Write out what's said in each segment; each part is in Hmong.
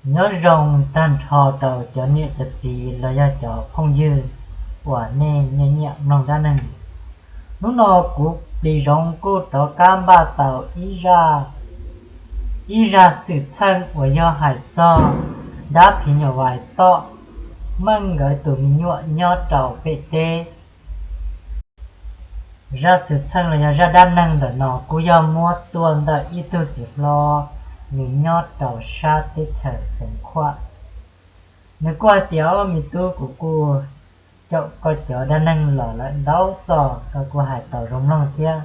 Nyob zoo tag nrho rau cov niam cov txiv los yog cov phooj ywg uas nej nyiam nyiam mloog dab neeg. Hnub no kuv Plig Zoov kuj rov qab npaj tau ib zaj xwm txheej uas yog hais txog dab phim nyuj vais tom Meej nkawd tus me nyuam nyob rau pem teb. Zaj xwm txheej los yog zaj dab neeg ntawm no kuj yog muab tuaj ntawm ib tug txiv hlob, nws nyob rau sab teb chaws Xeev Khuam. Nws kuj hais tias, Ob, me tub, kuv kuj caum koj cov dab neeg los lawm ntau txoj, koj kuj hais tau zoo mloog thiab.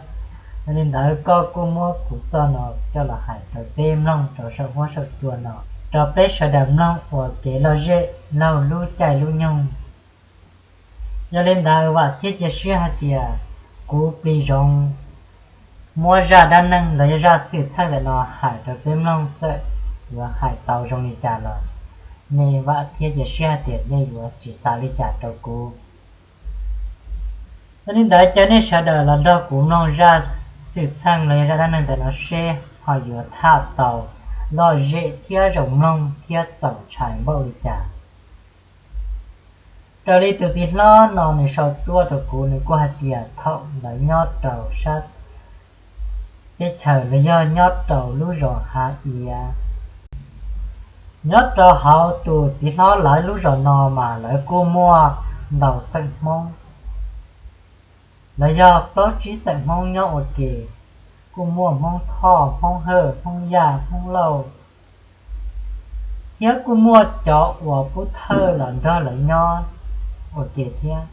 Yog li ntawd koj kuj muab kuv txoj no coj los hais rau peb mloog rau saum huab saum cua no, rau peb sawv daws mloog ua kev lom zem laug lub caij lub nyoog. Yog li ntawd vam thiab cia siab hais tias kuv Plig Zoov muab zaj dab neeg los yog zaj xwm txheej ntawm no hais rau peb mloog txawm yuav hais tau zoo li cas los nej vam thiab cia siab hais tias nej yuav tsis xav li cas rau kuv. Yog li ntawd cia nej sawv daws los nrog kuv mloog zaj xwm txheej los yog zaj dab neeg ntawm no seb ho yuav tham tau lom zem thiab zoo mloog thiab txaus ntshai npaum li cas. Raws li tus txiv hlob no nws sau tuaj rau kuv, nws kuj hais tias thaum lawv nyob rau sab teb chaws los yog nyob rau lub zos Hav Iav, nyob rau hauv tus txiv hlob lawv lub zos no mas lawv kuj muaj ntau xeem Hmoob, los yog plaub tsib xeem Hmoob nyob ua ke, kuj muaj Hmoob Thoj, Hmoob Hawj, Hmoob Yaj, Hmoob Lauj, thiab kuj muaj cov uas pub thawj los nrog lawv nyob ua ke thiab.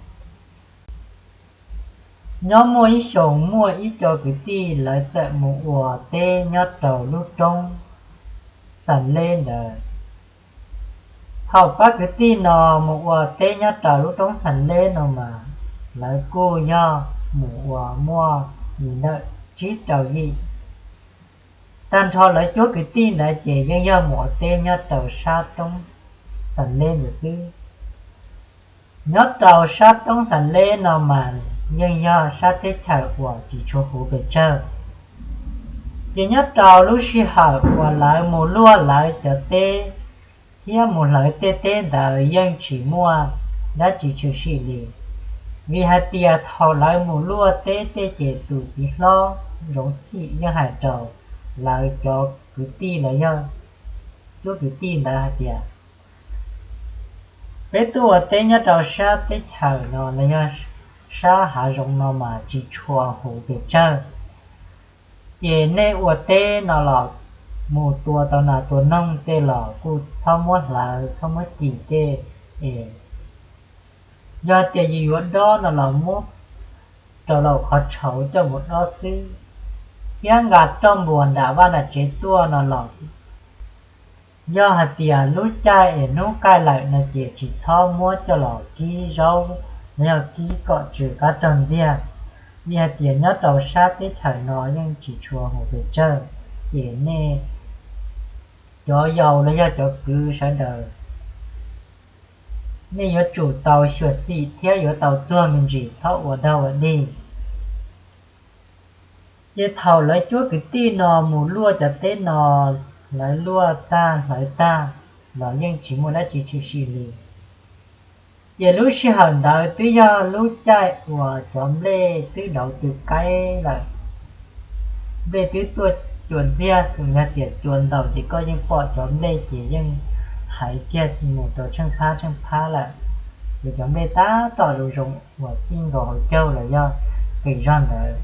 Nyob muaj ib xyoos muaj ib co kwv tij lawv txawm mus ua teb nyob rau lub roob Xas Leb ntawd. Thaum pab kwv tij no mus ua teb nyob rau lub roob Xas Leb no mas lawv kuj yog mus ua muaj li ntawm tsib rau yim. Tag nrho lawv cuab kwv tij ntawd ces yeej yog mus ua teb nyob rau sab roob Xas Leb ntawd xwb. Nyob rau sab roob Xas Leb no mas yeej yog sab teb chaws uas tsis tshua huv pes tsawg. Ces nyob rau lub sij hawm uas lawv mus luaj lawv cov teb thiab mus hlawv tej teb ntawd yeej tsis muaj dab tsi tshwm sim li. Vim hais tias thaum lawv mus luaj teb tej ces tus txiv hlob Zoov Txhim yeej hais rau lawv cov kwv tij los yog cuab kwv tij ntawd hais tias, peb tuaj ua teb nyob rau sab teb chaws no los yog sab hav zoov no mas tsis tshua huv pes tsawg. Ces nej ua teb no los mus tua tau nas tua noog tej los kuj txhob muab hlawv txhob muab cim tej es yog tias yus yuav dob no los muab rau lauj qhov tshauv coj mus dob xwb, thiab nqa roj npuas nram vaj nram tsev tuaj no los yog hais tias lub caij es hnub qaij lawm no ces tsis txhob muab coj los kib zaub los yog kib kom tsw qab rog ntxiag. Vim hais tias nyob rau sab teb chaws no yeej tsis tshua huv pes tsawg, ces nej cov yau los yog cov kwv sawv daws, nej yuav tsum tau xyuam xim thiab yuav tau txuag me ntsis txhob ua dog ua dig. Ces thaum lawv cuab kwv tij no mus luaj cov teb no, lawv luaj tag hlawv tag los yeej tsis muaj dab tsi tshwm sim li. Ces lub sij hawm ntawd twb yog lub caij uas cov nplej twb dauv tw qaib lawm, nplej twb tuaj cua ntxiag xwb. Yog tias cua ntau ces koj yeej pom cov nplej ces yeej haiv kiag mus rau tsheej phab tsheej phab lawm. Ces cov nplej tab tom zoo zoo uas txij nkaus hauv caug los yog qis zog ntawd.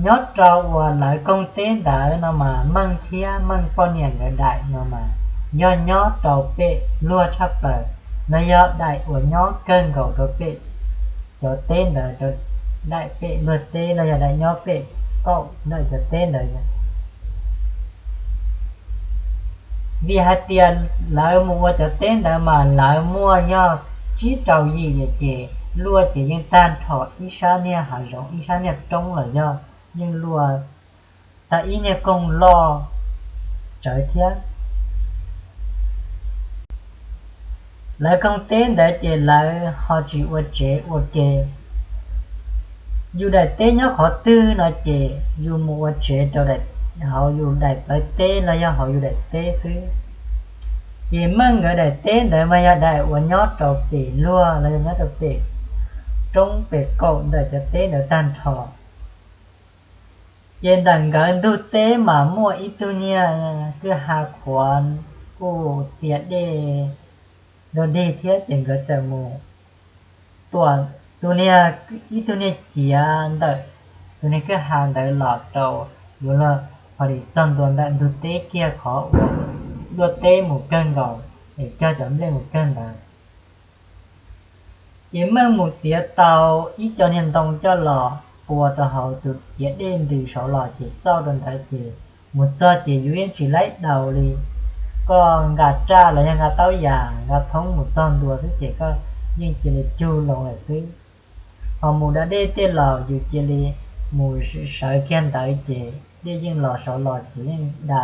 Nyob rau uas lawv koog teb ntawd no mas Meej thiab Meej poj niam nkawd daim no mas yog nyob rau pem luag tshaj plaws, los yog daim uas nyob kawg nkaus rau pem cov teb ntawd, daim pem luag teb los yog daim nyob pem kaum ntawm cov teb ntawd. Vim hais tias lawv mus ua cov teb ntawd mas lawv muaj yog tsib rau yim ces luaj ces yeej tag nrho ib sab niag hav zoov ib sab niag roob los yog yeej luaj tag ib niag koog loj tsawv thiab. Lawv koog teb ntawd ces lawv ho tsis ua tsev ua ke. Yus daim teb nyob qhov twg no ces yus mus ua tsev rau daim hauv yus daim plawv teb los yog hauv yus daim teb xwb. Ces Meej nkawd daim teb ntawd mas yog daim uas nyob rau pem luag los yog nyob rau pem roob pem kaum ntawm cov teb ntawd tag nrho. Ces ntawm nkawd ntug teb mas muaj ib tug niag kwj ha qhuav kuj txias dej dog dig thiab ces nkawd txawm mus tua tus niag, ib tug niag ciav ntawm tus niag kwj ha ntawd los rau yuav luag ho li txog ntua ntawm ntug teb kiag qhov uas luaj teb mus kawg nkaus es cog cov nplej mus kawg ntawd. Ces Meej mus txiav tau ib co niag ntoo coj los pua rau hauv tus ciav dej ntws saud los ces txauj rau ntawd ces mus txog ces yus yeej tsis laib daus li. Koj nqa raj los yog nqa taub yas nqa thoob mus txog ntua xwb ces koj yeej cia li cug loo lawm xwb. Ho mus da dej tej los yus cia li mus sawv kiag ntawd ces dej yeej los saud los ces yeej da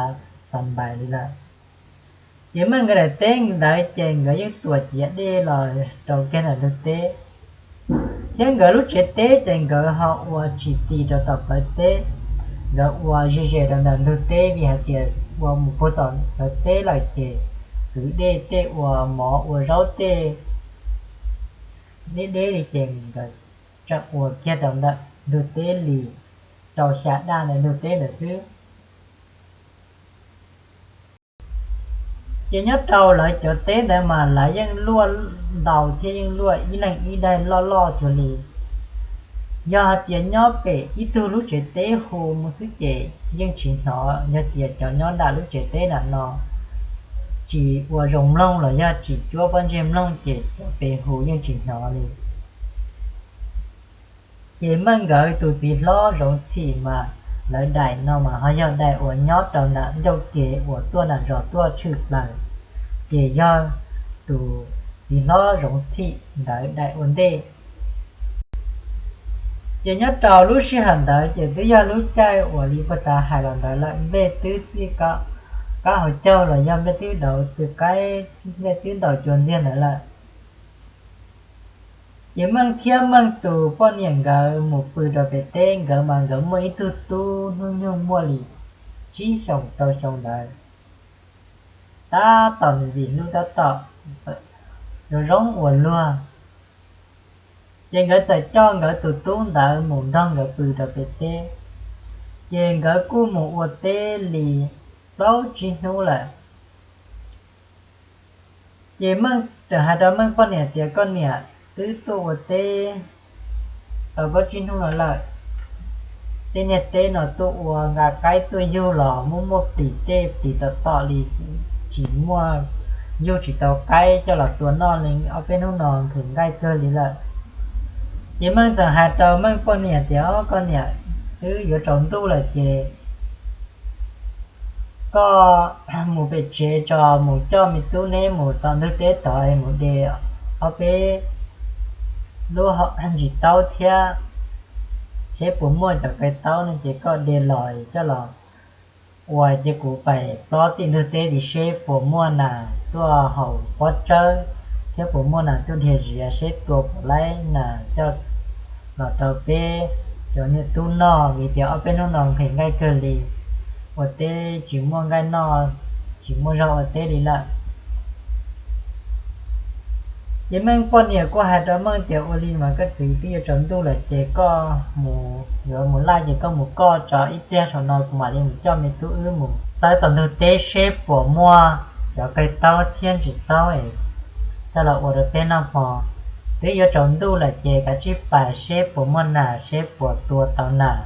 xa npais li lawm. Ces Meej nkawd daim teb ntawd ces nkawd yeej tuam ciav dej los rau kiag ntawm ntug teb. Thiab nkawd lub tsev teb ces nkawd ho ua tsis tis rau tom plawv teb, nkawd ua ze ze rau ntawm ntug teb vim hais tias ua mus puag tom plawv teb lawm ces kwv dej tej ua mov ua zaub tej deb deb li ces nkawd tseem ua kiag rau ntawm ntug teb li rau xya daj ntawm ntug teb ntawd xwb. Ces nyob rau lawv cov teb ntawd mas lawv yeej luaj ntau thiab yeej luaj ib leeg ib daim loj loj cuag li. Yog hais tias nyob pem ib tug lub tsev teb hu mus xwb ces yeej tsis hnov, yog tias cov nyob nram lub tsev teb nram no tsis ua zoo mloog los yog tsis cuab pob ntseg mloog ces cov pem hu yeej tsis hnov li. Ces Meej nkawd tus txiv hlob Zoov Txhim mas lawv daim no mas ho yog daim uas nyob rau nram ncauj kev uas tuaj nram zos tuaj tshwm plaws, ces yog tus txiv hlob Zoov Txhim ntawd daim ua ntej. Ces nyob rau lub sij hawm ntawd ces twb yog lub caij uas li puag ta hais los ntawd lawm, nplej twb txij kab hauv caug los yog nplej twb dauv tw qaib, nplej twb ntaus cua ntxiag ntawd lawm. Ces Meej thiab Meej tus poj niam nkawd mus pw rau pem teb, nkawd mas nkawd muaj ib tug tub hnub nyoog muaj li tsib xyoos rau xyoo ntawd, tab tom ntxim hlub tab tom zoo zoo ua luag. Ces nkawd txawm coj nkawd tus tub ntawd mus nrog nkawd pw rau pem teb. Ces nkawd kuj mus ua teb li plaub tsib hnub lawm. Ces Meej txawm hais rau Meej poj niam tias, koj niam, twb tuaj ua teb tau plaub tsib hnub no lawm, tej niag teb no tuaj ua nqa qaib tuaj yug los muaj muaj plis tej plis tom tom li, tsis muaj, yug tsis tau qaib coj los tua noj li, ob peb hnub no nqhis nqaij kawg li lawm. Ces Meej txawm hais rau Meej poj niam tias, o koj niam, twb yuav tsaus ntuj lawm ces koj mus pem tsev tso, mus coj me tub neb mus tom ntug teb tod es mus de ob peb lub ntsis taub thiab, seb puas muaj cov qe taub no ces koj de los coj los ua, ces kuv pais plob tim ntug teb tid seb puas muaj nas tuaj haus pob tsawb thiab puas muaj nas tuaj dhia ziav seb tua puas laib nas coj los rau peb cov niam tub noj, vim tias ob peb hnub no nqhis nqaij kawg li, ua teb tsis muaj nqaij noj, tsis muaj zog ua teb li lawm. Ces Meej poj niam kuj hais rau Meej tias, ua li mas koj txiv, twb yuav tsaus ntuj lawm ces koj mus, yuav mus laj ces koj mus koj tso ib pliag, saum no kuv mam li mus coj me tub wb mus xawb tom ntug teb seb puas muaj cov qe taub thiab ntsis taub es coj los ua rau peb noj hmo. Twb yuav tsaus ntuj lawm ces kav tsij pais seb puas muaj nas, seb puas tua tau nas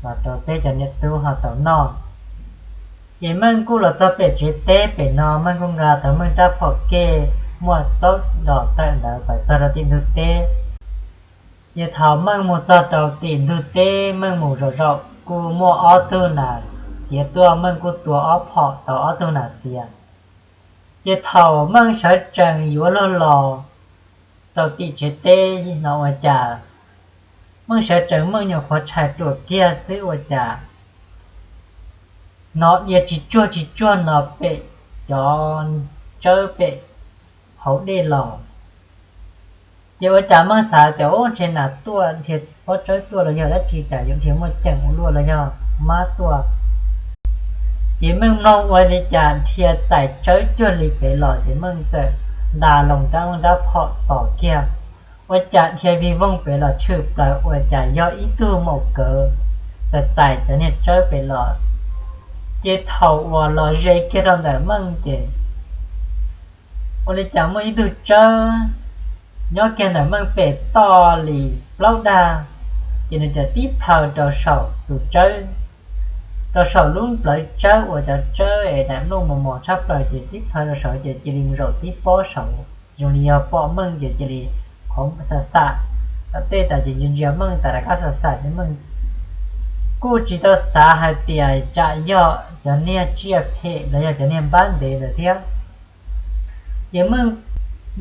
los rau peb cov niam tub ho tau noj. Ces Meej kuj los txog pem tsev teb pem no, Meej kuj nqa tau Meej rab phom kej muaj plaub dos tawm ntawd pais txog rau tim ntug teb. Ces thaum Meej mus txog rau tim ntug teb, Meej mus zaum zaum kuj muaj ob tug nas xiav tuaj, Meej kuj tua ob phom tau ob tug nas xiav. Ces thaum Meej sawv tsees yuav luag los rau tim tsev teb no ua cas Meej sawv tsees Meej nyuam qhuav tshais ruam kiag xwb ua cas hnov dhia tsis tsuag tsis tsuag no pem cov tsawb pem hauv dej los. Ces ua cas Meej xav tias, ub, ntshe nas tuaj dhia pob tsawb tuaj los yog dab tsi, cas yuav dhia muaj ceem ua luaj los yog mab tuaj. Ces Meej mloog ua li cas dhia txais tsawb cuag li pem los ces Meej txawm nta loo rab, rab phom tos kiag, ua cas dhia vij voog pem los tshwm plaws ua cas yog ib tug maum kawv txais txais cov niag tsawb pem los. Ces thaum uas los ze kiag rau ntawm Meej ces ua li cas muaj ib tug tsawb nyob kiag ntawm Meej pem toj li plaub dag, ces nws txawm tib plhaw rau saum tus tsawb, rau saum lub plawv tsawb uas cov tsawb es daim nplooj mos mos tshaj plaws ces tib plhaw rau saud ces cia li mus zaum tib pob saud zoo li yog pom Meej ces cia li qhov xam xam, tej tas ces ntsia ntsia Meej tas rov qab xam xam ces Meej kuj tsis tau xav hais tias tsam yog cov niag tsiaj phem los yog cov niag npab ntev ntawd thiab. Ces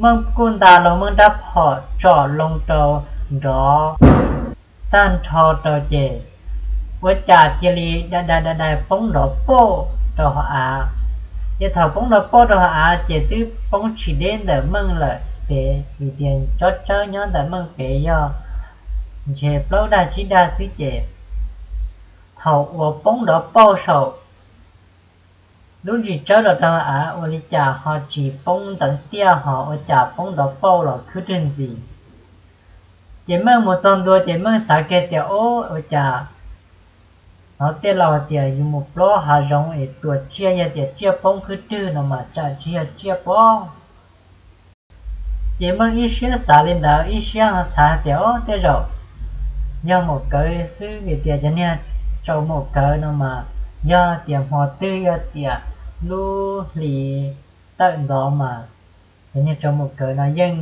Meej kuj nta loo Meej rab phom tsom loo rau nrov tag nrho rau ces ua cas cia li dai dai dai dai poob nrov pauj rau hauv av. Ces thaum poob nrov pauj rau hauv av ces twb poob tsis deb ntawm Meej lawm pem vim tias tsob tsawb nyob ntawm Meej pem yog ntshe plaub dag tsib dag xwb ces thaum uas poob nrov pauj saum lub ntsis tsawb los rau hauv av ua li cas ho tsis poob ntawd tiaj ho ua cas poob nrov pauj los khwb rwg ntxiv. Ces Meej mus txog ntua ces Meej xav kiag tias, Ob, ua cas hnov tej laus tias yus mus plob hav zoov es tua tsiaj yog tias tsiaj poob khwb rwg no mas tsam tsis yog tsiaj pob. Ces Meej ib siab xav li ntawd ib siab ho xav tias, Ob, tej zaum yog maum kawv xwb vim tias cov niag tsau maum kawv no mas yog tias hmo twg yog tias lub hli tawm ntxov mas cov niag tsau maum kawv no yeej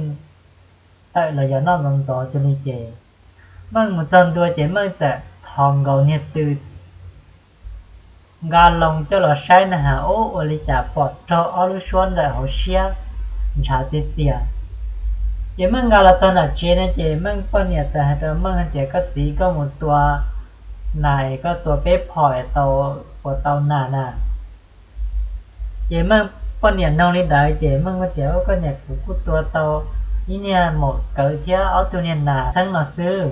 tawm los yog noj ntxov ntxov cuag li ces Meej mus txog ntua ces Meej txawm thov nkaus niag tw nqa loo coj los saib na has, ub, ua li cas pom raug ob lub suab ntawm hauv siab ntshav txias txias. Ces Meej nqa los txog nram tsev no ces Meej poj niam txawm hais rau Meej tias, Koj txiv, koj mus tua nas es koj tua peb phom es tau, puas tau nas na? Ces Meej poj niam noog li ntawd ces Meej tias, Ub, koj niam, kuv kuj tua tau ib niag maum kawv thiab ob tug niag nas txheeb no xwb.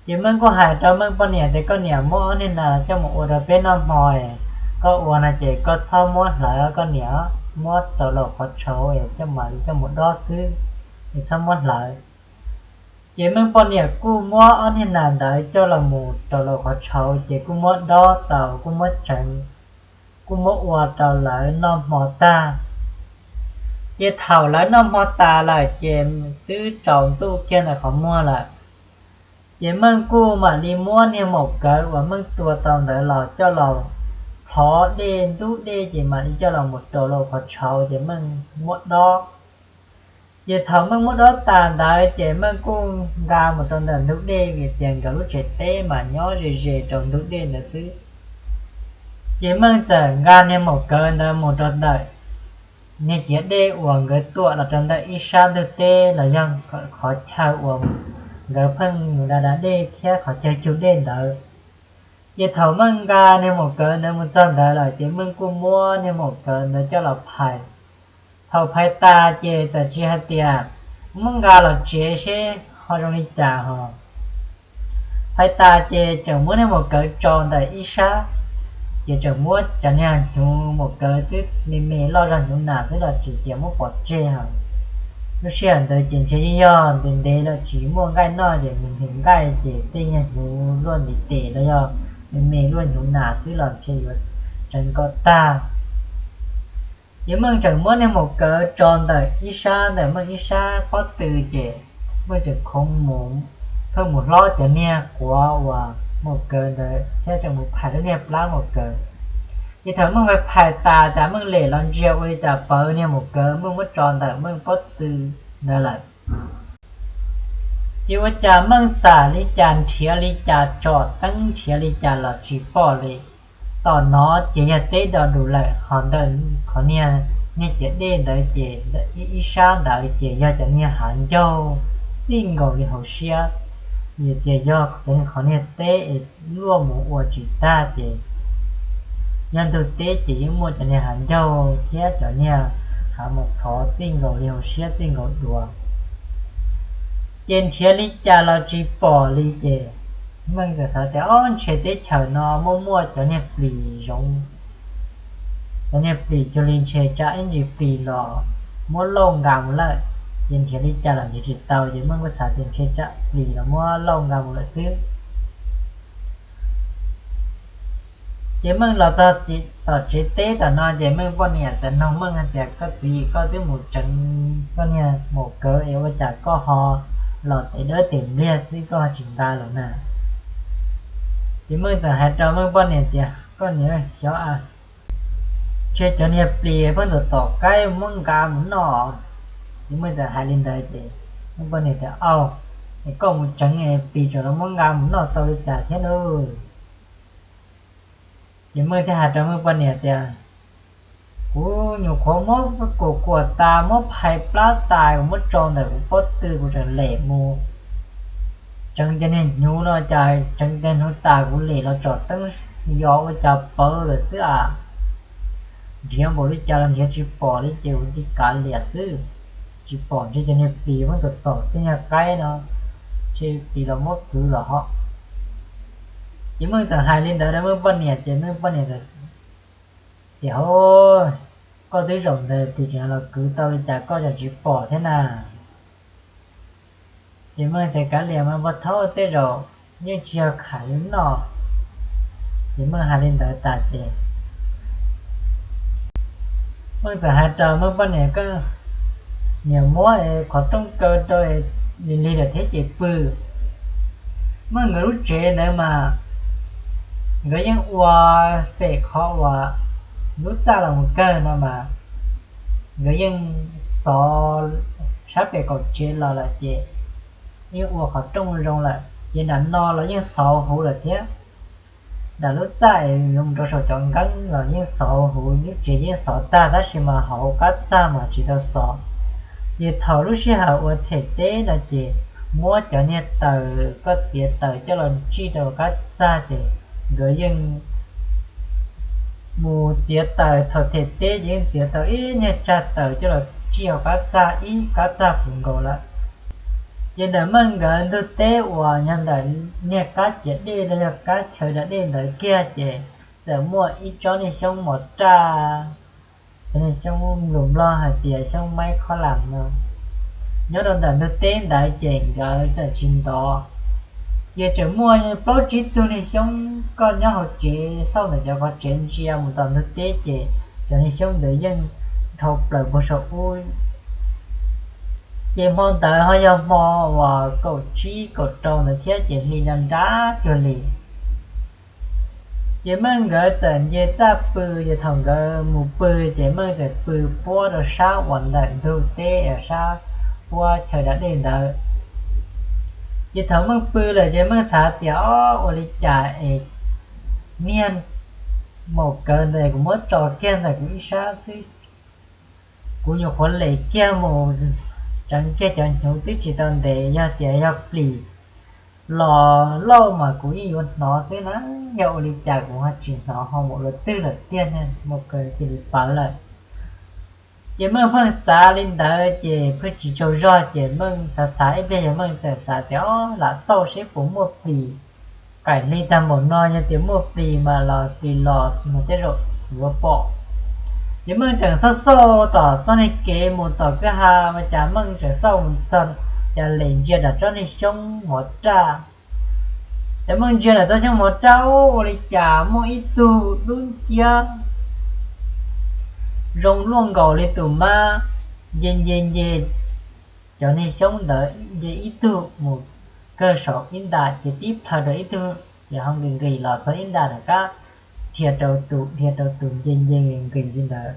Ces Meej kuj hais rau Meej poj niam tias, Koj niam, muab ob niag nas coj mus ua rau peb noj hmo es koj ua no ces koj txhob muab hlawv, koj niam, muab rau laum qhov tshauv es coj mam li coj mus dob xwb, es txhob muab hlawv. Ces Meej poj niam kuj muab ob niag nas ntawd coj los mus rau laum qhov tshauv ces kuj muab dob tau, kuj muab tseev, kuj muab ua rau lawv noj hmo tag. Ces thaum lawv noj hmo tas lawm ces twb tsaus ntuj kiag ntawm qhov muag lawm. Ces Meej kuj mam li muab niag maum kawv uas Meej tua tau ntawd los coj los plhov dej ntub dej ces mam li coj los mus rau laum qhov tshauv ces Meej muab dob. Ces thaum Meej muab dob tas ntawd ces Meej kuj nqa mus rau ntawm ntug dej vim tias nkawd lub tsev teb mas nyob ze ze rau ntug dej ntawd xwb. Ces Meej txawm nqa niag maum kawv ntawd mus rau ntawm niag ciav dej uas nkawd tuam los rau ntawm ib sab ntug teb los yog qhov chaw uas nkawd pheej mus da da dej thiab qhov chaw cug dej ntawd. Ces thaum Meej nqa niag maum kawv ntawd mus txog ntawd lawm ces Meej kuj muab niag maum kawv ntawd coj los phais. Thaum phais tas ces txawm tsis hais tias, Muab nqa los tsev seb ho zoo li cas ho. Phais tas ces tseem muab niag maum kawv tso ntawm ib sab, ces tseem muab cov niag hnyuv maum kawv twb me me loj zog hnyuv nas xwb los tsis tias muab pov tseg heev. Lub sij hawm ntawd ces ntshe yeej yog ntev ntev lawm tsis muaj nqaij noj ces nws nqaij ces tej niag hnyuv luaj ntiv tes los yog me me luaj hnyuv nas xwb los ntshe yuav tseev kom tag. Ces Meej tseem muab niag maum kawv tso ntawm ib sab, ntawm Meej ib sab pob tw ces Meej tseem khoov mus, pheej mus hlob cov niag quav uas maum kawv ntawd thiab tseem mus phais lub niag plab maum kawv. Ces thaum Meej phais phais tas cas Meej lem los ntsia ua li cas pawv niag maum kawv Meej muab tso ntawm Meej pob tw ntawd lawm. Ces ua cas Meej xam li cas nrhiav li cas tsom teeb nrhiav li cas los tsis pom li. Tom no ces yog teb do dus lawm, ho ntawm qhov niag, niag ciav dej ntawd ces ib sab ntawd ces yog cov niag hav ncaug txij nkaus li hauv siab, vim tias yog cov niag qhov niag teb es luaj mus ua tsis tag ces yog ntug teb ces yeej muaj cov niag hav ncaug thiab cov niag hav mos txhov txij nkaus li hauv siab txij nkaus dua. Ces nrhiav li cas los tsis pom li ces Meej txawm xav tias, Ob, ntshe teb chaws no muaj muaj cov niag plis zoov Cov niag plis cuag li ntshe tsam ib ntsis plis los muab lauj nqa mus lawm, ces nrhiav li cas los nrhiav tsis tau, ces Meej kuj xav tias ntshe tsam plis los muab lauj nqa mus lawm xwb. Ces Meej los txog tom tsev teb tom no ces Meej poj niam txawm nug Meej hais tias, Koj txiv, koj twb mus tseev koj niag maum kawv es ua cas koj ho los tes dawb tes npliag xwb, koj ho tsis nqa los na? Ces Meej txawm hais rau Meej poj niam tias, Koj niam, xyov a, ntshe cov niag plis pheej tus tom qaib muab nqa mus noj. Ces Meej txawm hais li ntawd ces Meej poj niam tias, Au, es koj mus tseev plis tseem los muab nqa mus noj tau li cas thiab lauj? Ces Meej thiaj hais rau Meej poj niam tias, Kuv nyuam qhuav muab kuam kuam tas, muab phais plab tas, kuv muab tso ntawm kuv pob tw, kuv tseem lem mus tseev cov niag hnyuv no, cas tseev cov hnyuv tas kuv lem los tsom teeb yos ua cas pawv lawm xwb a. Nrhiav npaum li cas los nrhiav tsis pom li ces kuv cia li kav liam xwb. Tsis pom, ntshe cov niag plis muab tus tom tej niag qaib no, ntshe plis los muab kwv los hos. Ces Meej txawm hais li ntawd rau Meej poj niam ces Meej poj niam tias, Hov, koj twb zaum ntawd plis tseem los kwv tau li cas koj tseem tsis pom thiab na? Ces Meej tias, Kav liam mas, puag thaum tej zaum yeej tsis yog kham li no. Ces Meej hais li ntawd tas ces Meej txawm hais rau Meej poj niam, Koj niam muab qhov rooj kaw rau lig lig lawm thiab ces pw. Meej nkawd lub tsev ntawd mas nkawd yeej ua pem qhov uas lub txaj los mus kawg no mas nkawd yeej xov sab pem kaum tsev los lawm ces yeej ua qhov rooj zoo lawm ces nram no los yeej xov huv lawm thiab. Nram lub txaj es mus rau saum cov nkeeb los yeej xov huv, lub tsev yeej xov tag tab sis mas hauv qab txaj mas tsis tau xov. Ces thaum lub sij hawm ua them teb no ces muab cov niag taws, koj txiav taws coj los tsij rau qab txaj ces nkawd yeej mus txiav taws, thaum them teb ces yeej txiav tau ib niag tsag taws coj los tsij hauv qab txaj, ib qab txaj puv nkaus lawm. Ces ntawm Meej nkawd ntug teb uas yog ntawm niag qab ciav dej los yog qab chaw da dej ntawd kiag ces txawm muaj ib tsob niag xyoob mov raj, cov niag xyoob lus Nplog hais tias xyoob maib khob las no, nyob rau ntawm ntug teb ntawd ces nkawd txawm tsis ntov. Ces tseem muaj plaub tsib tug niag xyoob, koj nyob hauv tsev xauj ntawm cov qhov tsev ntsia mus tom ntug teb ces cov niag xyoob ntawd yeej dhau plaws puag saum ub. Ces hmo ntawd ho yog hmo uas kaum tsib kaum rau ntawd thiab ces hli nra nra cuag li. Ces Meej nkawd txawm nce txaj pw, ces thaum nkawd mus pw ces Meej txawm pw puab rau sab uas ntawm ntug teb, sab puab chaw da dej ntawd. Ces thaum Meej pw lawm ces Meej xav tias, Ob, ua li cas es niag maum kawv ntawd kuv muab tso kiag ntawm kuv ib sab xwb, kuv nyuam qhuav lem kiag mus tseev kiag cov hnyuv twb tsis tau ntev, yog tias yog plis los lauj mas kuv yeej yuav hnov xwb na, yog ua li cas kuv ho tsis hnov, ho mus ua twg lawm tiag, niag maum kawv cia li pawv lawm. Ces Meej pheej xav li ntawd ces pheej tsis tsaug zog ces Meej xav xav ib pliag ces Meej txawm xav tias, Ob, lam xauj seb puas muaj plis qaim hli tag npaum no, yog tias muaj plis mas los plis los mas tej zaum yuav pom. Ces Meej tseem xauj xauj tom txoj niag kev mus tom kwj ha, ua cas Meej tseem xauj mus txog, cas lem ntsia nram tsob niag xyoob mov raj. Ces Meej ntsia nram tsob xyoob mov raj, ua li cas muaj ib tug dub nciab zoo luaj nkaus li tus mab, nce nce nce cov niag xyoob ntawd, nce ib tug mus kawg saum ib nta ces tib plhaw rau ib tug, ces ho nqis nqis los txog ib nta rov qab dhia rau tus, dhia rau tus, nce nce nqis li ntawd.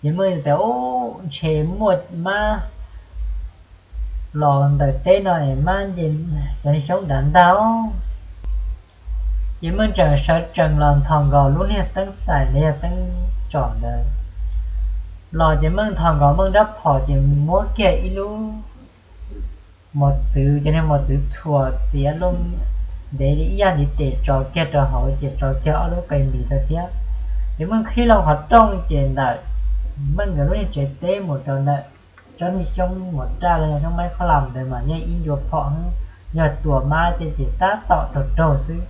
Ces Meej tias, Ub, ntshe muaj mab los ntawm teb no es mab nce cov niag xyoob nrad ntag. Ces Meej tseem sawv tsees los nthos nkaus lub niag teeb xais los yog teeb tsom ntawd los ces Meej nthos nkaus Meej rab phom ces muab kiag ib lub mos txwv, cov niag mos txwv txhuas txiav luaj ntev li ib yam ntiv tes tso kiag rau hauv ces tso kiag ob lub qe npis rau thiab. Ces Meej qhib loo qhov rooj ces ntawm Meej nkawd lub niag tsev teb mus rau ntawm tsob niag xyoob mov raj los yog xyoob maib khob las ntawd mas yeej ib ncua phom, yog tua mab ces tab tom raug raug xwb.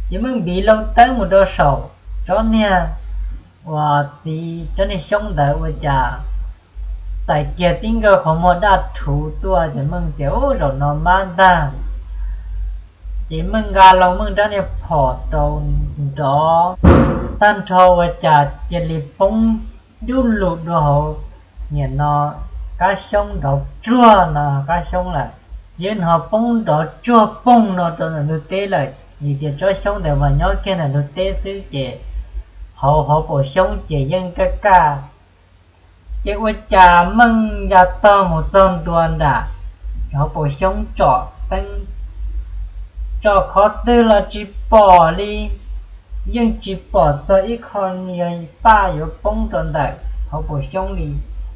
Ces Meej npiv loo teeb mus rau saum tsob niag uas txiv cov niag xyoob ntawd ua cas txais kiag tib nkaug qhov muag daj rhuv tuaj ces Meej tias, Ub, zaum no mab ntag. Ces Meej nqa loo Meej rab niag phom rau nrov tag nrho ua cas cia li poob dub lug dua hauv, nim no kab xyoob nrov tsuag no kab xyoob lawm, yeej hnov poob nrov tsuag poog no rau ntawm ntug teb lawm, vim tias tsob xyoob ntawd mas nyob kiag ntawm ntug teb xwb ces hauv hauv paus xyoob ces yeej kaj kaj. Ces ua cas Meej ya tog mus txog ntua nram hauv paus xyoob tsom teeb, tsom qhov twg los tsis pom li, yeej tsis pom txog ib qho yog paj yuav poob rau ntawm hauv paus xyoob li.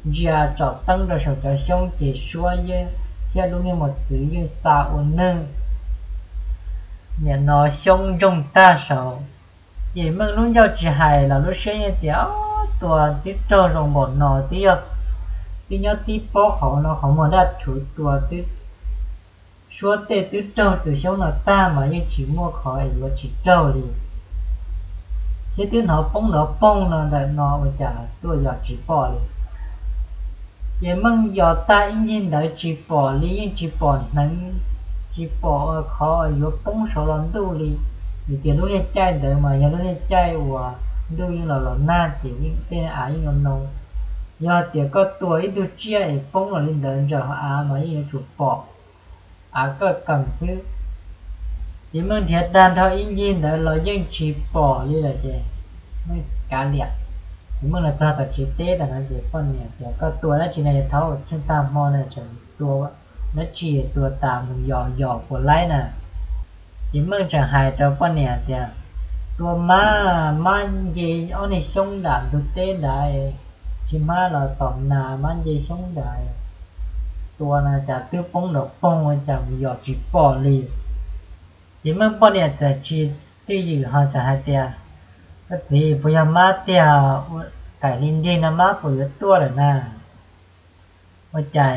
Ntsia tsom teeb rau saum cov xyoob ces suab yeej thiab lub niag mos txwv yeej xa ua nwg, nim no xyoob ntsoog tag saud. Ces Meej lub ncauj tsis hais los lub siab yeej tias, Ob, tua twb raug zoo npaum no twb yog, twb nyob tib pob hauv no qhov muag daj rhuv tua twb, suab tej twb raug tus xyoob no tag mas yeej tsis muaj qhov yuav tsis raug li, thiab twb hnov poob nrov poog no ntawm no ua cas tuaj yos tsis pom li. Ces Meej yos tag ib ncig ntawd tsis pom li, yeej tsis pom hneev, tsis pom qhov yuav poob saud los ntuj li, vim tias lub niag caij ntawd mas yog lub niag caij uas ntuj yeej los los nag ces yeej tej av yeej no no. Yog tias koj tua ib tug tsiaj es poob los li ntawd ntawm hauv av mas yeej yuav tsum pom av kaj kees xwb. Ces Meej nrhiav tag nrho ib ncig ntawd los yeej tsis pom li lawm ces Meej kav liam. Ces Meej los txog tom tsev teb tag no ces poj niam tias, Koj tua dab tsi no es thaum tsheej tag hmo no tseem tua dab tsi, tua tas mus yos yos puas laib na? Ces Meej tseem hais rau poj niam tias, Tua mab, mab nce ob niag xyoob nram ntug teb nrad, tsis mab los tom nas mab nce xyoob nrad, tua no cas twb poob nrov poog ua cas mus yos tsis pom li. Ces Meej poj niam txawm tsis twj ywm ho txawm hais tias, Koj txiv, puas yog mab tiag? Kaim li nrig no mab puas yuav tuaj lawm na? Ua cas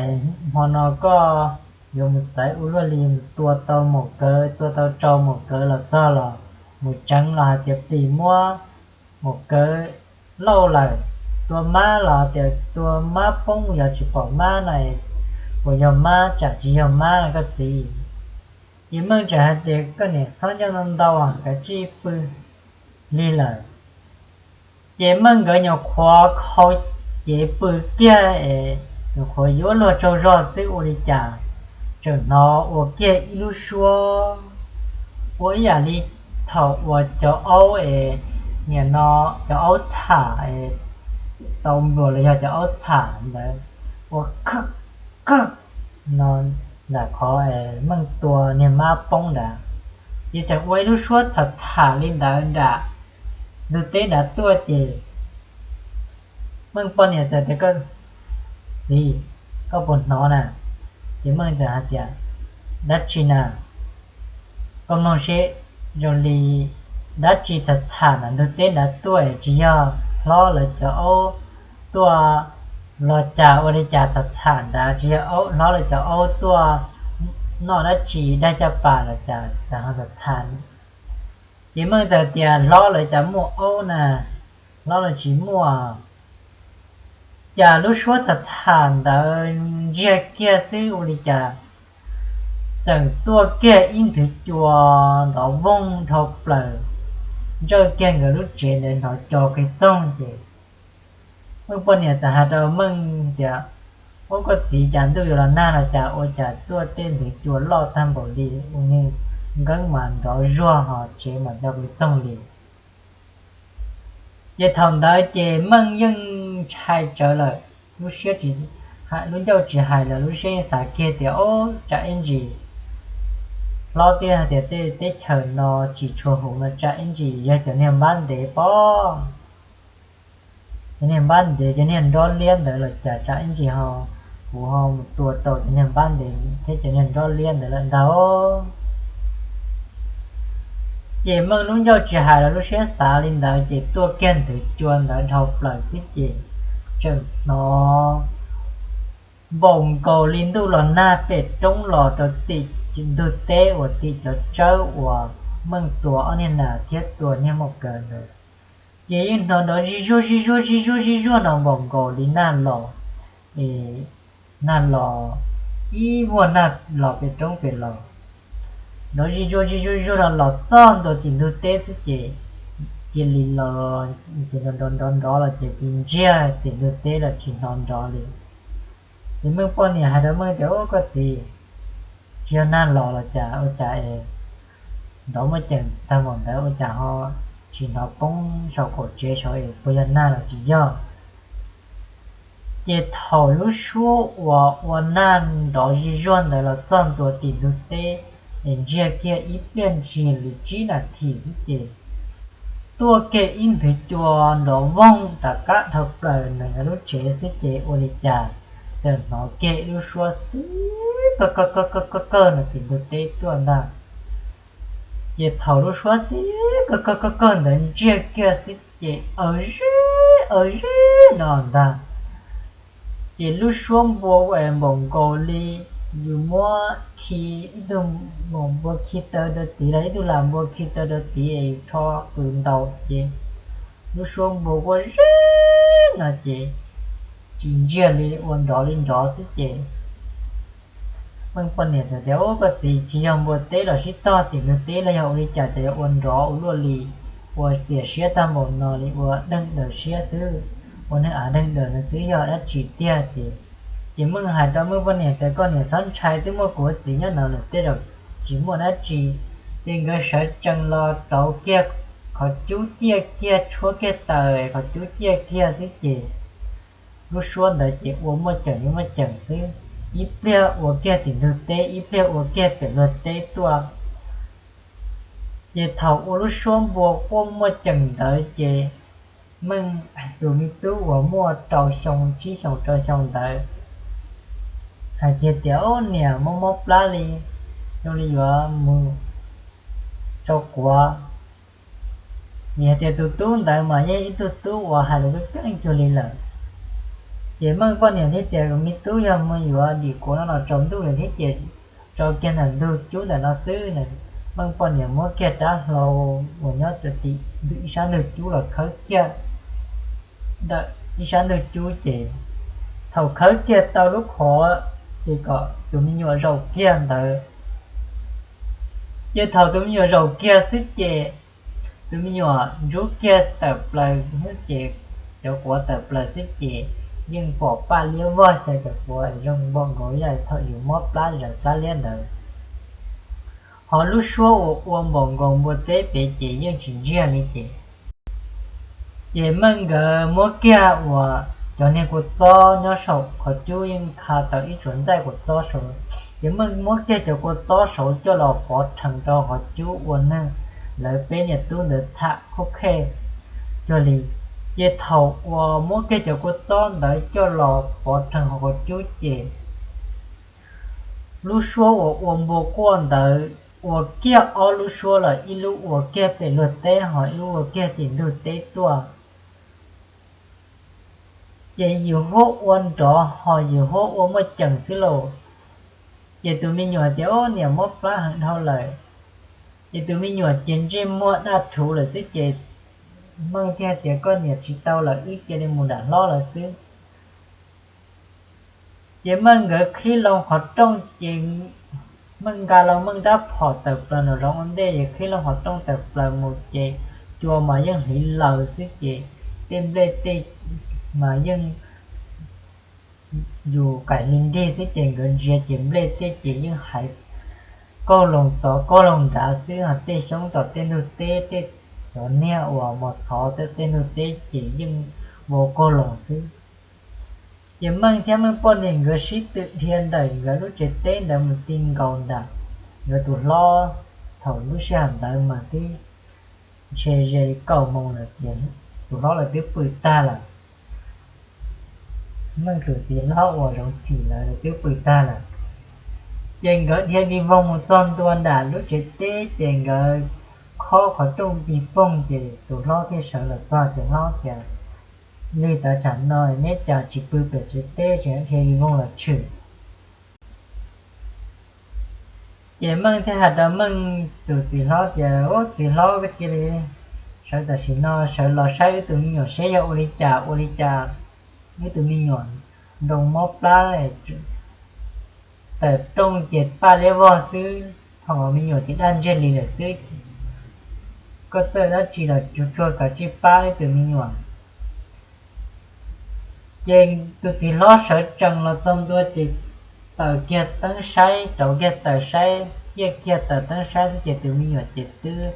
hmo no koj yuav mus txawv ua luaj li, mus tua tau maum kawv, tua tau rau maum kawv los txog los mus tseev los hais tias plis muab maum kawv lauj lawm, tua mab los tias tua mab poob yos tsis pom mab no, puas yog mab tsam tsis yog mab no koj txiv? Ces Meej txawm hais tias, Koj niam txhob ncauj ntau ntau, kav tsij pw lig lawm. Ces Meej nkawd nyuam qhuav khau cev pw kiag es nyuam qhuav yuav luag tsaug zog xwb ua li cas tseem hnov ua kiag ib lub suab ua ib yam li thaum uas cov aub es, nim no cov aub txham es tau npluas los yog cov aub txham ntawd ua kawg kawg no ntawm qhov Meej tua niag mab poob ntawd, ces tseem ua ib lub suab txham txham li ntawd nram ntug teb nrad tuaj ces Meej poj niam txawm tias, Koj txiv, koj puas hnov na? Ces Meej txawm hais tias, Dab tsi na? Koj mloog seb zoo li dab tsi txham txham nram ntug teb nrad tuaj, tsis yog hlob lawv cov aub tuaj los cas ua li cas txham txham ntawd, tsis yog hlob lawv cov aub tuaj noj dab tsi daig caj pas los cas txham txham. Ces Meej txawm tias, Hlob lawv cas muaj aub na, hlob lawv tsis muaj. Cas lub suab txham txham ntawd ntsiag kiag xwb ua li cas txawm tuaj kiag ib nthwv cua ntov voog dhau plaws ntsawj kiag nkawd lub tsev ntawd hnov co qis txoog ces Meej poj niam txawm hais rau Meej tias, Ub, koj txiv, cas ntuj yuav los nag los cas ua cas tuaj tej nthwv cua loj tag npaum li, ua niag nkeeb mas nrov zuag ho tsev mas co qis txoog li. Ces thaum ntawd ces Meej yeej ntshai tsawv lawm, lub siab, lub ncauj tsis hais lawm, lub siab yeej xav kiag tias, Ub, tsam ib ntsis hlob twb hais tias tej teb chaws no tsis tshua huv no, tsam ib ntsis yog cov niag npab ntev pob, cov niag npab ntev, cov niag nrob liab ntawd los cas, tsam ib ntsis ho kuv ho mus tua tau cov niag npab ntev thiab cov niag nrob liab ntawd lawm ntag. Ces Meej lub ncauj tsis hais los lub siab xav li ntawd ces tuaj kiag nthwv cua ntawd dhau plaws xwb ces tseem hnov npaum nkaus li ntuj los nag pem roob los rau tim ntug teb uas tim cov tsawb uas Meej tua ob niag nas thiab tua niag maum kawv ntawd. Ces yeej hnov nrov zij zuag zij zuag zij zuag zij zuag no npaum nkaus li nag los, nag los, ib vuag nag los pem roob pem los, nrov zij zuag zij zuag zuag no los txog ntua tim ntug teb xwb ces cia li los, ces nrov nrov nrov los ces cia li ntsiag tim ntug teb los tsis hnov nrov li. Ces Meej poj niam hais rau Meej tias, Ub, koj txiv, tsis yog nag los los cas, ua cas es nrov muaj ceem tag npaum ntawd, ua cas ho tsis hnov poob saum qaum tsev saud es puas yog nag los tsis yog? Ces thaum lub suab uas ua nag nrov zij zuag ntawd los txog ntua tim ntug teb es ntsiag kiag ib pliag ntsis li tsib nas this xwb ces tuaj kiag ib nthwv cua nrov voog rov qab dhau plaws ntawm lub tsev xwb ces ua li cas txawm hnov kiag ib lub suab xib kawg kawg kawg kawg kawg kawg no tim ntug teb tuaj ntag. Ces thaum lub suab xib kawg kawg kawg kawg ntawd ntsiag kiag xwb ces aws zeb aws zeb no ntag. Ces lub suab npua npaum nkaus li yus muab khi, ib tug maum npua khi taw rau tid los ib tug lam npua khi taw rau tid es yus rho qws ntaus ces lub suab npua quaj zeb no ces tsis ntsiag li, ua nrov li nrov xwb ces Meej poj niam txawm tias, Ub, koj txiv, tsis yog npua teb los sib tog tim ntug teb los yog ua li cas ces yuav ua nrov ua luaj li, ua txias siab tag npaum no li, ua deeg daws siab xwb, ua neeg av deeg daws no xwb, yog dab tsi tiag? Ces, ces Meej hais rau Meej poj niam tias, Koj niam txhob ntshai, twb muaj kuv ua txiv nyob no lawm, tej zaum tsis muaj dab tsi. Ces nkawd sawv tsees los rauv kiag qhov cub ciaj kiag, tshuab kiag taws qhov cub ciaj kiag xwb ces lub suab ntawd ces ua muaj ceem li muaj ceem xwb, ib pliag ua kiag tim ntug teb, ib pliag ua kiag pem luag teb tuaj. Ces thaum ua lub suab npua quaj muaj ceem ntawd ces Meej tus me tub uas muaj rau xyoo, tsib xyoos rau xyoo ntawd hais kiag tias, Ub, niam, mob mob plab li, zoo li yuav mus tsau quav. Vim hais tias tus tub ntawd mas yeej ib tug tub uas hais lus keej cuag li lawm. Ces Meej poj niam thiaj tias, Me tub, yog mus yuav dim quav no los tsaus ntuj lawm thiab ces tso kiag ntawm ntug cub ntawm no xwb na. Meej poj niam muab kiag rab hlau uas nyob rau tim ntug ib sab ntug cub los khawb kiag ntawm ib sab ntug cub ces thaum khawb kiag tau lub qhov ces kom tus me nyuam zaum kiag ntawd. Ces thaum tus me nyuam zaum kiag xwb ces tus me nyuam ntsub kiag tawm plaws ces cov quav tawm plaws xwb ces yeej pom paj liab vog xyaw cov quav zoo npaum nkaus yam thaum yus mob plab zawv plab liab ntawd. Ho lub suab uas ua npaum nkaus npua teb pem ces yeej tsis ntsiag li ces Ces Meej nkawd muab kiag uas cov niag kua txob nyob saum qhov cub yeej kha tau ib tsuas ntxaij kua txob saud. Ces Meej muab kiag cov kua txob saud coj los pov rhees rau qhov cub ua neeg lawv peb niam tub ntawd txham khuj khej cuag li. Ces thaum uas muab kiag cov kua txob ntawd coj los pov rhees hauv qhov cub ces lub suab uas ua npua quaj ntawd ua kiag ob lub suab lawm, ib lub ua kiag pem luag teb ho ib lub ua kiag tim ntug teb tuaj. Ces yus huab ua nrov ho yus huab ua muaj ceem xwb lauj. Ces tus me nyuam tias, Ub, niam, mob plab heev dhau lawm. Ces tus me nyuam ces ntsej muag daj rhuv lawm xwb ces Meej thiaj tias, Koj niam tsis tau lawm, wb cia li mus nram hlob lawm xwb. Ces Meej nkawd qhib loo qhov rooj ces Meej nqa loo Meej rab phom tawm plaws nram zoov ua ntej es qhib loo qhov rooj tawm plaws mus ces cua mas yeej hliv laws xwb ces tej nplej tej mas yeej yus qaim hli nrig xwb ces nkawd ntsia ces nplej tej ces yeej haiv kauj loos tod kauj loos nrad xwb, ho tej xyoob tom tej ntug teb, tej cov niag uas mos txhov tom tej ntug teb ces yeej vau kauj loos xwb. Ces Meej thiab Meej poj niam nkawd sib tw dhia ntawm nkawd lub tsev teb ntawd mus ti nkaus ntawm nkawd tus hlob. Thaum lub sij hawm ntawd mas twb ntshe ze li kaum moos lawm ces tus hlob lawv twb pw tag lawm. Meej tus txiv hlob uas Zoov Txhim lawv twb pw tag lawm. Ces nkawd dhia vij voog mus txog ntua nram lub tsev teb ces nkawd khob qhov rooj vij voog ces tus hlob thiaj sawv los txog ces hlob tias, Lig tav tsam no neb cas tsis pw pem tsev teb tseem dhia vij voog los tshwm? Ces Meej thiaj hais rau Meej tus txiv hlob tias, Ub, txiv hlob, koj cia li Sawv tam sim no sawv los saib wb tus me nyuam seb yog ua li cas, ua li cas wb tus me nyuam nroo mob plab, tawm rooj ces paj liab vog xwb, thaum me nyuam ces daj ntseg li lawm xwb. Koj txawj dab tsi los tsuag tsuag kav tsij pab wb tus me nyuam. Ces tus txiv hlob sawv tsees los txog ntua ces taws kiag teeb saib, rauv kiag taws saib, ciaj kiag taws teeb saib xwb ces tus me nyuam ces twb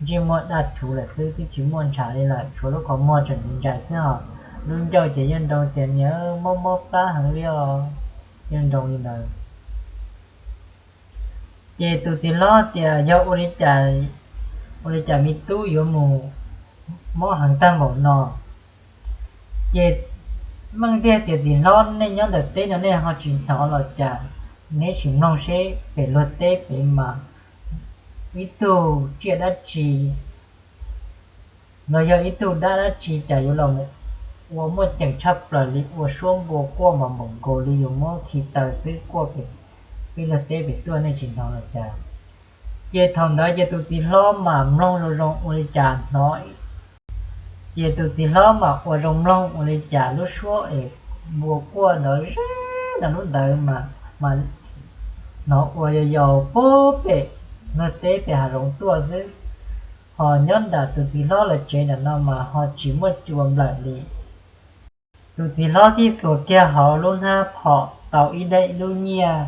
ntsej muag daj rhuv lawm xwb, twb tsis muaj ntshav li lawm, tshuav lub qhov muag tseem ntsais xwb hos lub ncauj ces yeej nroo tias niam mob mob plab heev li os, yeej nroo li ntawd. Ces tus txiv hlob tias yog ua li cas, ua li cas me tub yuav mus mob heev tag npaum no? Ces Meej thiaj tias txiv hlob, nej nyob ntawm teb no nej ho tsis hnov los cas? Neb sim mloog seb pem luag teb pem mas ib tug tsiaj dab tsi los yog ib tug dab dab tsi cas yuav los ua muaj ceem tshaj plaws li, ua suab npua quaj mas npaum nkaus li yuav muab khi taw xwb, quaj pem peb luag teb pem tuaj nej tsis hnov los cas? Ces thaum ntawd ces tus txiv hlob mas mloog zoo zoo ua li cas hnov, ces tus txiv hlob mas ua zoo mloog ua li cas lub suab es npua quaj nrov zeb no lub ntawd mas, mas hnov ua yau yau puag pem luag teb pem hav zoov tuaj xwb. Ho nyob nram tus txiv hlob lawv tsev nram no mas ho tsis muaj cua nplawm li. Tus txiv hlob thiaj xuas kiag hauv lub hnab phom tau ib daim lub nyiaj,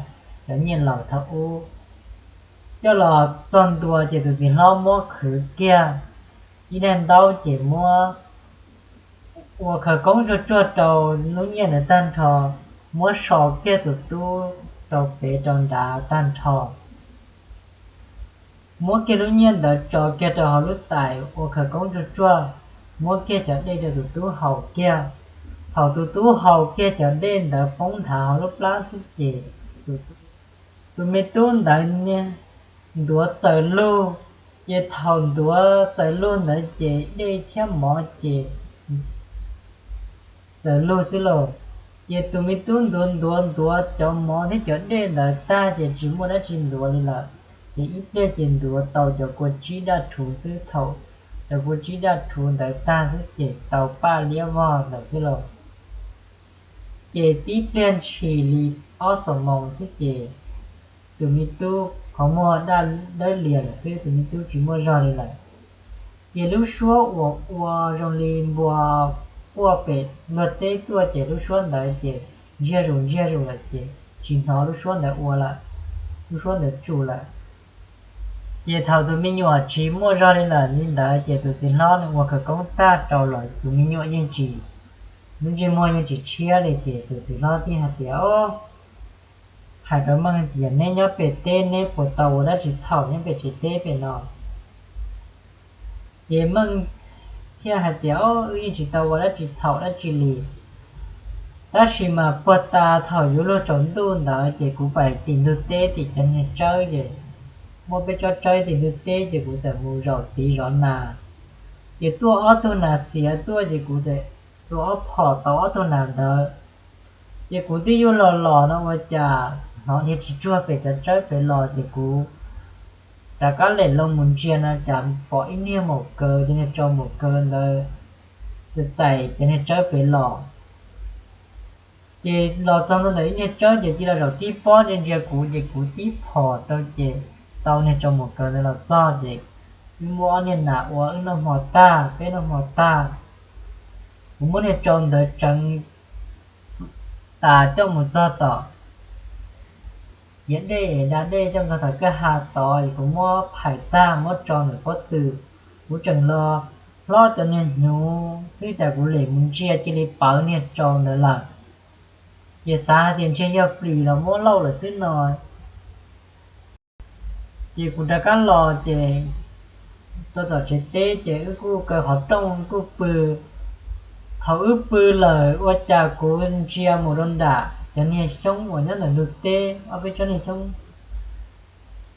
cov nyiaj laus thaum ub, coj los txog ntua ces tus txiv hlob muab qhwv kiag ib daim ntaub ces muab ua khawv koob tsuag tsuag rau lub nyiaj ntawd tag nrho, muab so kiag tus tub rau pem rau nrad tag nrho. Muab kiag lub nyiaj ntawd tso kiag rau hauv lub tais ua khawv koob tsuag tsuag, muab kiag cov dej rau tus tub haus kiag. Thaum tus tub haus kiag cov dej ntawd poob nthav hauv lub plab xwb ces tus me tub ntawd niag ntuav txawm lug, ces thaum ntuav txawm lug ntawd ces dej thiab mov ces txawm lug xwb lauj. Ces tus me tub ntuav ntuav ntuav cov mov thiab cov dej ntawd tag ces tsis muaj dab tsi ntuav li lawm, ces ib pliag ces ntuav tau cov kua tsib daj rhuv xwb. Thaum cov kua tsib daj rhuv ntawd tag xwb ces tau paj liab vog ntawd xwb lauj. Ces tib pliag ntshis li ob xuab moos xwb ces tus me tub qhov muag daj dawb lias lawm xwb, tus me tub tsis muaj zog li lawm. Ces lub suab uas ua zoo li npua quaj pem luag teb tuaj ces lub suab ntawd ces ntsiag zus ntsiag zus lawm ces tsis hnov lub suab ntawd ua lawm, lub suab ntawd tsum lawm. Ces thaum tus me nyuam tsis muaj zog li lawm li ntawd ces tus txiv hlob nws ua khawv koob tag rau los tus me nyuam yeej tsis, lub ntsej muag yeej tsis tshiab li ces tus txiv hlob thiaj hais tias, Hais rau Meej tias neb nyob pem teb neb puas tau ua dab tsi txhaum nyob pem tsev teb pem no? Ces Meej thiaj hais tias, Wb yeej tsis tau ua dab tsi txhaum dab tsi li. Tab sis mas puag ta thaum yuav luag tsaus ntuj ntawd ces kuv pais tim ntug teb tim cov niag tsawb ces muaj peb tsob tsawb tim ntug teb ces kuv txawm mus zaum tiv zov nas. Ces tuaj ob tug nas xiav tuaj ces kuv txawm tua ob phom tau ob tug nas ntawd. Ces kuv twb yuav los los no ua cas hnov dhia tsis tsuag pem cov tsawb pem los ces kuv rov qab lem loo mus ntsia no cas pom ib niag maum kaw, cov niag tsau maum kaw ntawd txais cov niag tsawb pem los. Ces los txog ntawm ib niag tsawb ces cia li zaum tib pob ntsia ntsia kuv ces kuv tib phom rau ces tau niag tsau maum kaw ntawd los txog ces wb muab ob niag nas ua wb noj hmo tag, peb noj hmo tag, kuv muab niag tsau ntawd tseev tas coj mus txog tom ciav dej es da dej coj mus txog tom kwj ha tod es kuv muab phais tag muab tso ntawm pob tw. Kuv tseem los hlob cov niag hnyuv xwb cas kuv lem mus ntsia cia li pawv niag tsau ntawd lawm. Ces xav hais tias ntshe yog plis los muab lauj lawm xwb no. Ces kuv rov qab los ces rau tom tsev teb ces wb kuj kaw qhov rooj kuj pw. Thaum wb pw lawm ua cas kuv ntsia mus rau nram cov niag xyoob uas nyob ntawm ntug teb, ob peb tsob niag xyoob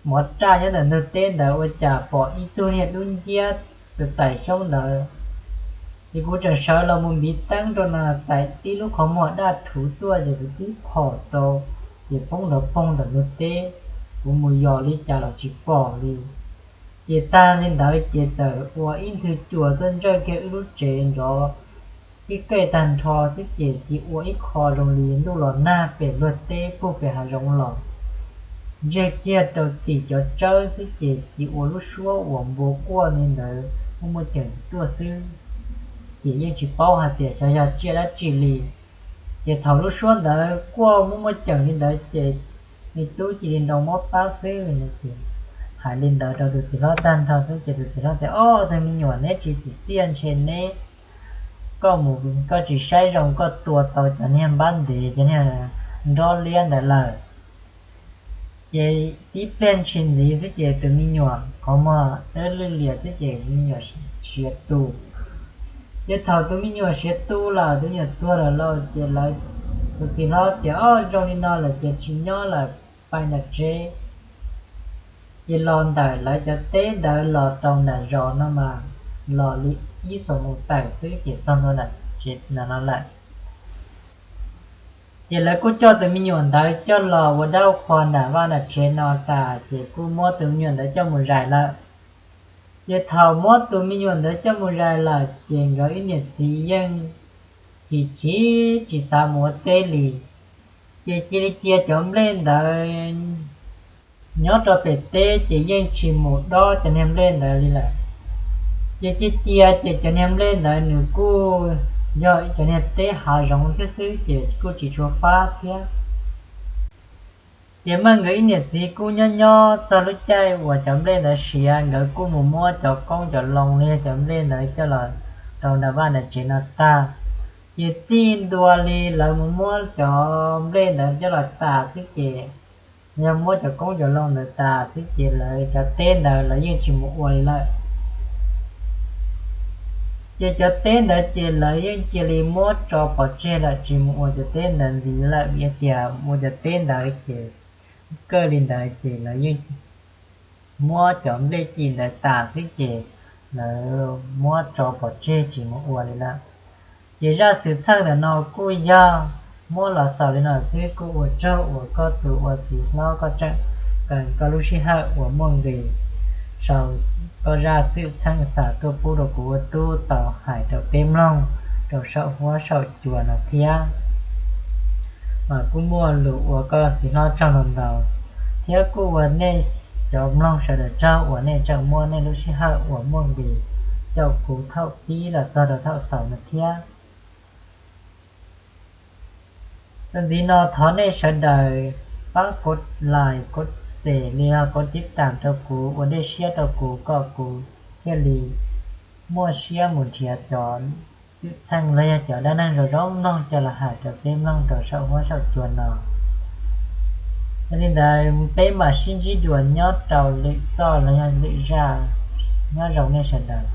mov raj nyob ntawm ntug teb ntawd ua cas pom ib tug niag dub nciab txais xyoob ntawd. Ces kuv tseem sawv los mus npiv teeb rau no txais tib lub qhov muag daj rhuv tuaj ces kuv tib phom rau ces poob nrov poog ntawm ntug teb. Kuv mus yos li cas los tsis pom li. Ces tag li ntawd ces txawm ua ib nthwv cua tuaj ntsawj kiag wb lub tsev nrov ib qej tag nrho xwb ces cia ua ib qho zoo li ntuj los nag pem luag teb puag pem hav zoov los, ntsiag kiag rau tim cov tsawb xwb ces cia ua lub suab uas npua quaj li ntawd muaj muaj ceem tuaj xwb. Ces yeej tsis paub hais tias xyov yog tsiaj dab tsi li. Ces thaum lub suab ntawd quaj muaj muaj ceem li ntawd ces me tub cia li nroo mob pab xwb. Hais li ntawd rau tus txiv hlob tag nrho xwb ces tus txiv hlob tias, Ob tug me nyuam, neb tsis tsim txiaj ntshe neb, koj mus koj tsis saib zoo koj tua tau cov niag npab ntev cov niag nrob liab ntawd lawm. Ces tib pliag ntshis ntxiv xwb ces tus me nyuam qhov muag dawb lwj lias xwb ces me nyuam siav tu. Ces thaum tus me nyuam siav tu lawm, tus me nyuam tuag lawm lauj, ces lawv, tus txiv hlob tias, Ob, zoo li no lawm ces tsis nyob lawm, pais nram tsev. Ces los ntawm lawv cov teb ntawd los rau nram zos no mas los li ib xuab moos tawm xwb ces txog ntua nram tsev no lawm. Ces lawv kuj coj tus me nyuam ntawd coj los ua dab ua qhua nram vaj nram tsev no tas ces kuj muab tus me nyuam ntawd coj mus zais lawm. Ces thaum muab tus me nyuam ntawd coj mus zais lawm ces nkawd ib niam txiv yeej chim chim tsis xav mus ua teb li. Ces cia li cia cov nplej ntawd nyob rau pem teb ces yeej tsis mus dob cov niag nplej ntawd li lawm. Ces cia cia ces cov niag nplej ntawd nws kuj yog cov niag teb hav zoov thiab xwb ces kuj tsis tshua fab thiab. Ces mas nkawd ib niam txiv kuj nyob nyob txog lub caij uas cov nplej ntawd siav, nkawd kuj mus muab cov qoob cov loo los yog cov nplej ntawd coj los rau nram vaj nram tsev no tag. Ces txij ntua li lawv mus muab cov nplej ntawd coj los tas xwb ces, yog muab cov qoob cov loo ntawd tas xwb ces lawv cov teb ntawd lawv yeej tsis mus ua li lawm. Ces cov teb ntawd ces lawv yeej cia li muab tso pov tseg lawm tsis mus ua cov teb ntawd ntxiv lawm vim tias ua cov teb ntawd ces kawj li ntawd ces lawv yeej muab cov nplej ci ntawd tas xwb ces lawv muab tso pov tseg tsis mus ua li lawm. Ces zaj xwm txheej ntawm no kuj yog muab los xaus li no xwb, kuj ua tsaug uas koj tus ua txiv hlob koj tseem qee koj lub sij hawm uas muaj nqis sau koj zaj xwm txheej xa tuaj pub rau kuv ua tub tau hais rau peb mloog rau saum huab saum cua no thiab. Mas kuj muaj lus ua koj txiv hlob tsaug ntau ntau, thiab kuj ua nej cov mloog sawv daws tsaug uas nej tseem muab nej lub sij hawm uas muaj nqis caum kuv thaum pib los txog rau thaum xaus no thiab. Txuas ntxiv no thov nej sawv daws pab kov like, kov share los yog kov tiv tam rau kuv ua dej siab rau kuv kom kuv thiaj li muaj siab mus nrhiav cov xwm txheej los yog cov dab neeg zoo zoo mloog coj los hais rau peb mloog rau saum huab saum cua no. Yog li ntawd peb mam sib ntsib dua nyob rau lwm txoj los yog lwm zaj. Nyob zoo nej sawv daws.